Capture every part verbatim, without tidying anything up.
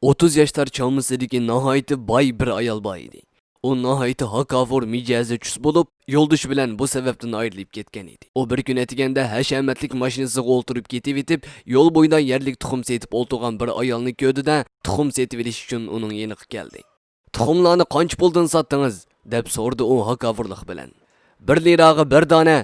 ئوتتۇز ياشلار چامىسىدىكى ناھايىتى باي بىر ئايال بار ئىدى. ئۇ ناھايىتى ھاكاۋۇر مىجەزى چۈس بولۇپ، يولدىشى بىلەن بۇ سەۋەبتىن ئايرىلىپ كەتكەن ئىدى. ئۇ بىر كۈن ئەتىگەندە ھەشەمەتلىك ماشىنىسىغا ئولتۇرۇپ كېتىۋېتىپ، يول بويىدا يەرلىك تۇخۇم سېتىپ ئولتۇرغان بىر ئايالنى كۆردى-دە، تۇخۇم سېتىۋېلىش ئۈچۈن ئۇنىڭ يېنىغا كەلدى. «تۇخۇملارنى قانچە پۇلدىن ساتتىڭىز؟» دەپ سورىدى ئۇ ھاكاۋۇرلۇق بىلەن. «بىر لىراغا بىر دانە»،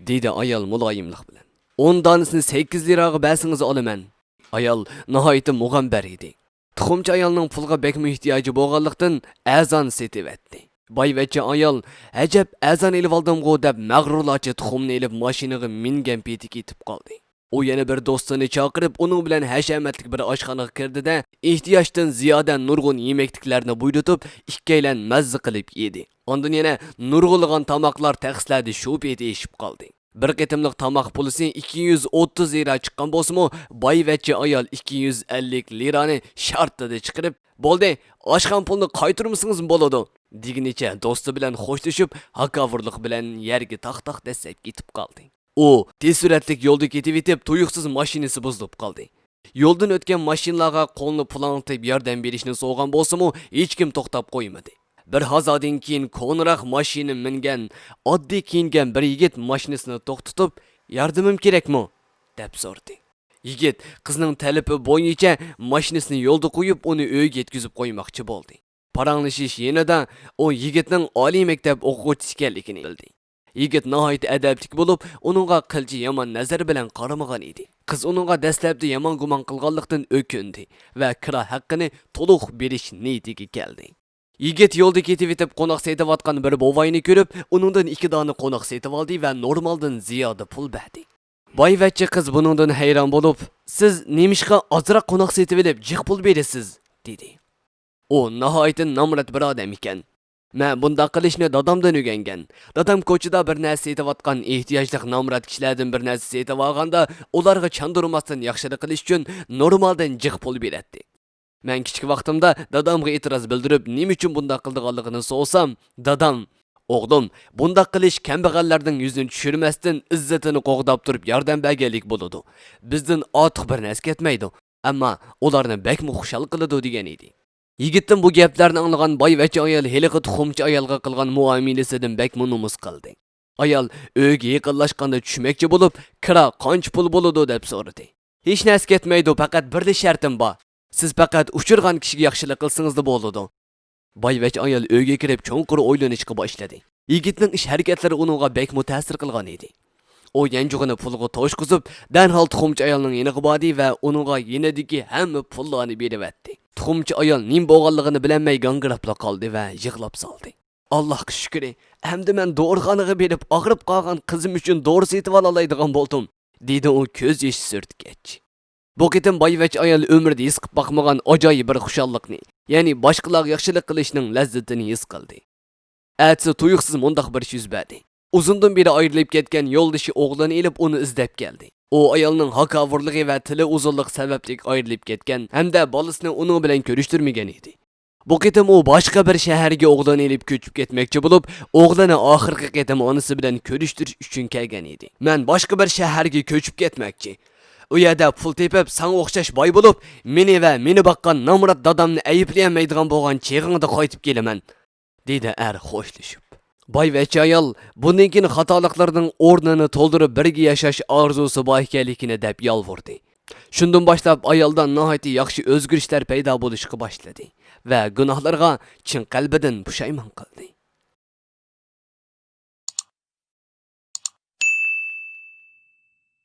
دېدى ئايال مۇلايىملىق بىلەن. «ئون دانىسىنى سەككىز لىراغا بەرسىڭىز ئالىمەن.» ئايال ناھايىتى مۇغەمبەر ئىدى. تۇخۇمچى ئايالنىڭ پۇلغا بەكمۇ ئېھتىياجى بولغانلىقتىن، ئەرزان سېتىۋەتتى. بايۋەچچە ئايال، «ئەجەب، ئەرزان ئېلىۋالدىمغۇ» دەپ، مەغرۇرلارچە تۇخۇمنى ئېلىپ، ماشىنىغا مىنگەن پېتى كېتىپ قالدى. ئۇ يەنە بىر دوستىنى چاقىرىپ، ئۇنىڭ بىلەن ھەشەمەتلىك بىر ئاشخانىغا كىردى-دە، ئېھتىياجدىن زىيادە نۇرغۇن يېمەكلىكلەرنى بۇيرۇتۇپ، ئىككىيلەن مەززە قىلىپ يېدى. ئاندىن يەنە نۇرغۇنلىغان تاماقلار تەخسىلەردە شۇ پېتى ئېشىپ قالدى. بىر قېتىملىق تاماق پۇلىسى ئىككى يۈز ئوتتۇز لىرا چىققان بولسىمۇ، بايۋەچچە ئايال ئىككى يۈز ئەللىك لىرانى شارتىدا چىقىرىپ، «بولدى، ئاشخانا پۇلىنى قايتۇرمىسىڭىزمۇ بولىدۇ» دېگىنىچە دوستى بىلەن خوشلىشىپ، ھاكاۋۇرلۇق بىلەن يەرگە تاق-تاق دەسسەپ كېتىپ قالدى. ئۇ تېز سۈرئەتلىك يولدا كېتىۋېتىپ، تۇيۇقسىز ماشىنىسى بۇزۇلۇپ قالدى. يولدىن ئۆتكەن ماشىنىلارغا قولىنى پۇلاڭلىتىپ ياردەم بېرىشنى سورىغان بولسىمۇ، ھېچكىم توختاپ قويمىدى. بىر ھازادىن كېيىن كونىراق ماشىنا مىنگەن، ئاددىي كىيىنگەن بىر يىگىت ماشىنىسىنى توختىتىپ، «ياردىمىم كېرەكمۇ؟» دەپ سورىدى. يىگىت قىزنىڭ تەلىپى بويىچە ماشىنىسىنى يولدا قويۇپ، ئۇنى ئۆيگە يەتكۈزۈپ قويماقچى بولدى. پاراڭلىشىش يېنىدا ئۇ يىگىتنىڭ ئالىي مەكتەپ ئوقۇغۇچىسى ئىكەنلىكىنى بىلدى. يىگىت ناھايىتى ئەدەپلىك بولۇپ، ئۇنىڭغا قىلچە يامان نەزەر بىلەن قارىمىغان ئىدى. قىز ئۇنىڭغا دەسلەپتە يامان گۇمان قىلغانلىقتىن ئۆكۈندى ۋە كىرا ھەققىنى تولۇق بېرىش نىيىتىگە كەلدى. يىگىت يولدا كېتىۋېتىپ، قوناق سېتىۋاتقان بىر بوۋاينى كۆرۈپ، ئۇنىڭدىن ئىككى دانە قوناق سېتىۋالدى ۋە نورمالدىن زىيادە پۇل بەردى. بايۋەچچە قىز بۇنىڭدىن ھەيران بولۇپ، «سىز نېمىشقا ئازراق قوناق سېتىۋېلىپ، جىق پۇل بېرىسىز؟» دېدى. ئۇ ناھايىتى نامرات بىر ئادەم ئىكەن. مەن بۇنداق قىلىشنى دادامدىن ئۆگەنگەن. دادام كوچىدا بىر نەرسە سېتىۋاتقان ئېھتىياجلىق نامرات كىشىلەردىن بىر نەرسە سېتىۋالغاندا، ئۇلارغا چاندۇرماستىن ياخشىلىق قىلىش ئۈچۈن نورمالدىن جىق پۇل بېرەتتى. مەن كىچىك ۋاقتىمدا دادامغا ئېتىراز بىلدۈرۈپ، نېمە ئۈچۈن بۇنداق قىلىدىغانلىقىنى سورىسام، دادام، «ئوغلۇم، بۇنداق قىلىش كەمبەغەللەرنىڭ يۈزىنى چۈشۈرمەستىن، ئىززىتىنى قوغداپ تۇرۇپ ياردەم بەرگەنلىك بولىدۇ. بىزدىن ئارتۇق بىر نەرسە كەتمەيدۇ. ئەمما ئۇلارنى بەكمۇ خۇشال قىلىدۇ» دېگەن ئىدى. يىگىتتىن بۇ گەپلەرنى ئاڭلىغان بايۋەچچە ئايال ھېلىقى تۇخۇمچى ئايالغا قىلغان مۇئامىلىسىدىن بەكمۇ نومۇس قىلدى. ئايال ئۆيگە يېقىنلاشقاندا چۈشمەكچى بولۇپ، «كىرا قانچە پۇل بولىدۇ؟» دەپ سورىدى. «ھېچ نەرسە كەتمەيدۇ، پەقەت بىرلا شەرتىم بار. سىز پەقەت ئۇچرىغان كىشىگە ياخشىلىق قىلسىڭىزلا بولىدۇ.» بايۋەچچە ئايال ئۆيگە كىرىپ چوڭقۇر ئويلىنىشقا باشلىدى. يىگىتنىڭ ئىش ھەرىكەتلىرى ئۇنىڭغا بەكمۇ تەسىر قىلغان ئىدى. ئۇ يانچۇقىنى پۇلغا توشقۇزۇپ، دەرھال تۇخۇمچى ئايالنىڭ يېنىغا باردى ۋە ئۇنىڭغا يېنىدىكى ھەممە پۇللارنى بېرىۋەتتى. تۇخۇمچى ئايال نېمە بولغانلىقىنى بىلەلمەي گاڭگىراپلا قالدى ۋە يىغلاپ سالدى. «ئاللاھقا شۈكرى، ئەمدى مەن دورىخانىغا بېرىپ ئاغرىپ قالغان قىزىم ئۈچۈن دورا سېتىۋالالايدىغان بولدۇم»، دېدى ئۇ كۆز يېشى سۈرتكەچ. بۇ قېتىم بايۋەچچە ئايال ئۆمرىدە ھېس قىلىپ باقمىغان ئاجايىپ بىر خۇشاللىقنى، يەنى باشقىلارغا ياخشىلىق قىلىشنىڭ لەززىتىنى ھېس قىلدى. ئەتىسى تۇيۇقسىز مۇنداق بىر ئىش يۈز بەردى. ئۇزۇندىن بېرى ئايرىلىپ كەتكەن يولدىشى ئوغلىنى ئېلىپ ئۇنى ئىزدەپ كەلدى. ئۇ ئايالنىڭ ھاكاۋۇرلۇقى ۋە تىلى ئۇزۇنلۇقى سەۋەبلىك ئايرىلىپ كەتكەن ھەمدە بالىسىنى ئۇنىڭ بىلەن كۆرۈشتۈرمىگەن ئىدى. بۇ قېتىم ئۇ باشقا بىر شەھەرگە ئوغلىنى ئېلىپ كۆچۈپ كەتمەكچى بولۇپ، ئوغلىنى ئاخىرقى قېتىم ئانىسى بىلەن كۆرۈشتۈرۈش ئۈچۈن كەلگەن ئىدى. «مەن باشقا بىر شەھەرگە كۆچۈپ كەتمەكچى. ئۇ يەردە پۇل تېپىپ، ساڭا ئوخشاش باي بولۇپ، مېنى ۋە مېنى باققان نامرات دادامنى ئەيىبلىيەلمەيدىغان بولغان چېغىڭدا قايتىپ كېلىمەن.» دېدى ئەر خوشلىشىپ. بايۋەچچە ئايال بۇندىن كېيىن خاتالىقلىرىنىڭ ئورنىنى تولدۇرۇپ بىرگە ياشاش ئارزۇسى بار ئىكەنلىكىنى دەپ يالۋۇردى. شۇندىن باشلاپ ئايالدا ناھايىتى ياخشى ئۆزگىرىشلەر پەيدا بولۇشقا باشلىدى ۋە گۇناھلىرىغا چىن قەلبىدىن پۇشايمان قىلدى.